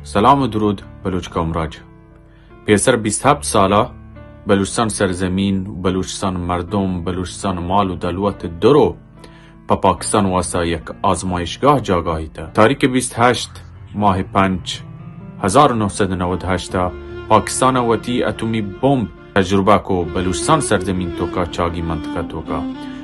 سلام و درود بلوچ قوم راج۔ پیسر بیست و ہپت سالا بلوچستان سرزمین، بلوچستان مردم، بلوچستان مال و دلوت درو پہ پاکستان واسطہ یک آزمائشگاہ جاگاہی تا۔ تاریخ بیست و ہشت ماہ پنچ ہزار و نو سد و نود و ہشت پاکستان وتی اتمی بمب تجربہ کو بلوچستان سرزمین توکا، چاگی منطقہ توکا۔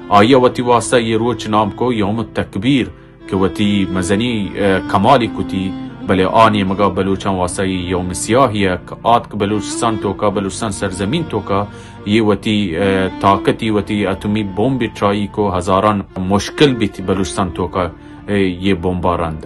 آیا وتی واسطہ یہ روچ نام کو یوم تکبیر کہ وتی مزنی، ء، کمالی کتی، بلے آ نیمگا بلوچاں واسطہ یہ یوم سیاہی ء کہ آتک بلوچستان توکا، بلوچستان سرزمین توکا یہ وتی، ء، طاقتی وتی اتمی بمب ٹرائی کو، ہزاران مشکل بیت بلوچستان توکا، ء، یہ بمبا رند۔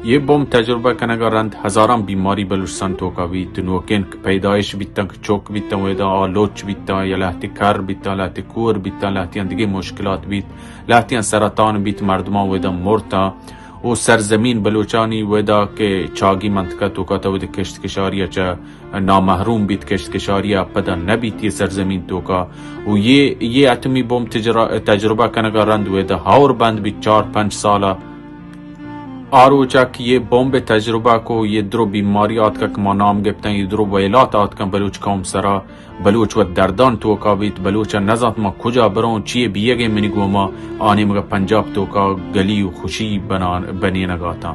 یہ بمب تجربہ کنگا رند ہزاران بیماری بلوچستان توکا بیت، نوکین پیدائش بیتن کہ چوک بیتن ویدا آ لوچ بیتن یا لہتی کر بیتن، لہتی کور بیتن، لہتیان دیگه مشکلات بیت، لہتیان سرطان بیت، مردمان ویدا مرتن۔ و سرزمین بلوچانی ویدا کہ چاگی منطقہ توکا تا ویدا کشت کشاری چا نامحروم بیت، کشت کشاری ء پدا نہ بیت یہ سرزمین توکا۔ و یہ، یہ اتمی بمب تجرا-، تجربہ کنگا رند ویدا ہور بند بیت چار پنچ سالا۔ آ روچا کہ یہ بمب تجربہ کو، یہ درو بیماری آتکا کہ ما نام گپتن، یہ درو ویلات آتکن بلوچ قوم سرا، بلوچ وت دردان توکا بیت، بلوچ نزانت ما کجا بروں، چیے بیگے منی گوما، آ نیمگا پنجاب توکا گلی و خوشی بنان، بنینگاتاں۔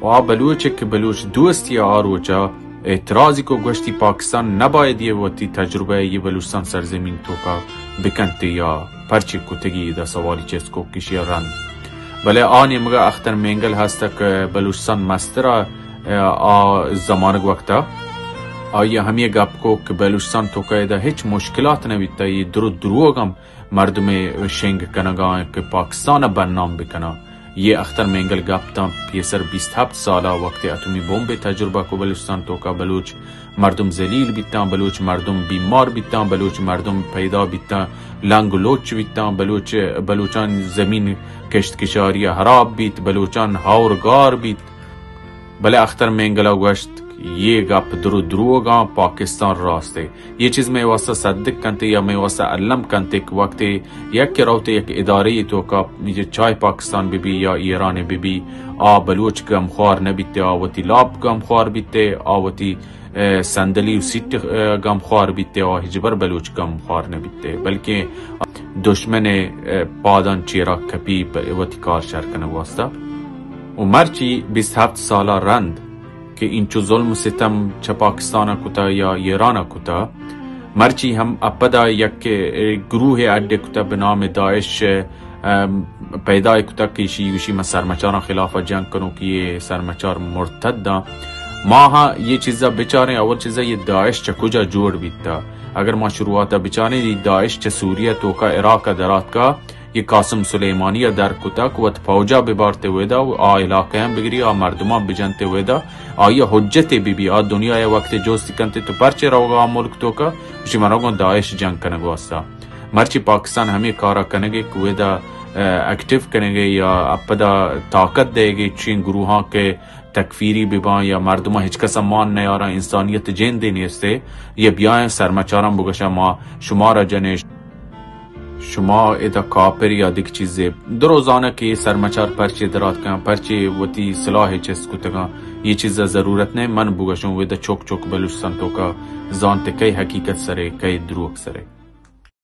و آ بلوچ کہ بلوچ دوستی آ روچا اعتراضی کو، گوشتی پاکستان نباید یہ وتی تجربہ یہ بلوچستان سرزمین توکا بکنتے یا پرچے کتگی، ادا سوالی چست کو کشی رند۔ بلے آ نیمگا اختر مینگل ہست کہ بلوچستان مسترا آ زمانگ وقتا آئی ہمے گپ کو کہ بلوچستان توکا ادا ہچ مشکلات نہ بیتا، یہ درو دروگ ہم مردم شنگ کنگا کہ پاکستان بدنام بکنا۔ یہ اختر مینگل گپ تاں پیسر بیست ہپت سالا وقت اتمی بمب تجربہ کو بلوچستان توکا بلوچ مردم ذلیل بیتاں، بلوچ مردم بیمار بیتاں، بلوچ مردم پیدا بیتاں، لنگ لوچ بیتاں، بلوچ، بلوچان زمین کشت کشاری خراب بیت، بلوچان ہور گار بیت۔ بلے اختر مینگلا گوشت، یہ گپ درو دروگاں، پاکستان راستے۔ یہ چیز مئے واسطہ صدق کنتے یا مئے واسطہ الم کنتے کہ وقتے یک کہ روتے یک ادارے توکا، چاہے پاکستان بہ بی یا ایران بہ بی، آ بلوچ غمخوار نہ بیتے، آ وتی لاپ غمخوار بیتے، آ وتی، اے، صندلی و سیٹ، اے، غمخوار بیتے، آ ہچبر بلوچ غمخوار نہ بیتے، بلکہ دشمن، اے، پادان چیرا کپی پہ وتی کار شر کنگ واسطہ۔ و مرچی بیست ہپت سالا رند کہ انچو ظلم و ستم چہ پاکستان ء کتا یا ایران ء کتا، مرچی ہم اپدا یک، اے، گروہ اڈ کتا بہ نام داعش، ام، پیدا کتا کہ ایشی، ایشی من سرمچاراں خلاف جنگ کنوں کہ یہ سرمچار مرتد داں۔ ما ہاں یہ چیزا بچاریں، اول چیزا یہ داعش چہ کجا جوڑ بیتا۔ اگر ما شروعاتا بچاریں، یہ داعش چہ سوریہ توکا عراق دراتکا، یہ قاسم سلیمانی ء در کتگ، وت پوجا ببارتے ویدا و آ علاقہ ہم بگری، آ مردمان بجنتے ویدا، آئی ء حجتے بہ بی، آ دنیا ء وقت جوست کنتے تو پرچے روگا آ ملک توکا، گوشی من روگاں داعش جنگ کنگ واسطہ۔ مرچی پاکستان ہمیں کارا کنگے کہ ویدا، ا، ایکٹیو کنگے یا اپدا طاقت دئیگے چین گروہاں کہ تکفیری بباں یا مردماں ہچ کس مان نیاراں، انسانیت جندے نیستے، یا بیایں سرمچاراں بگشاں ما شمارا جنیں، شما ادا کاپر یا دگہ چیزے۔ درو زانہ کہ یہ سرمچار پرچے دراتکاں، پرچے وتی سلاح چست کتگاں، یہ چیزا ضرورت نہ۔ من بگشوں ودا چوک چوک بلوچستان توکا زانتے کئی حقیقت سرے، کئی دروگ سرے۔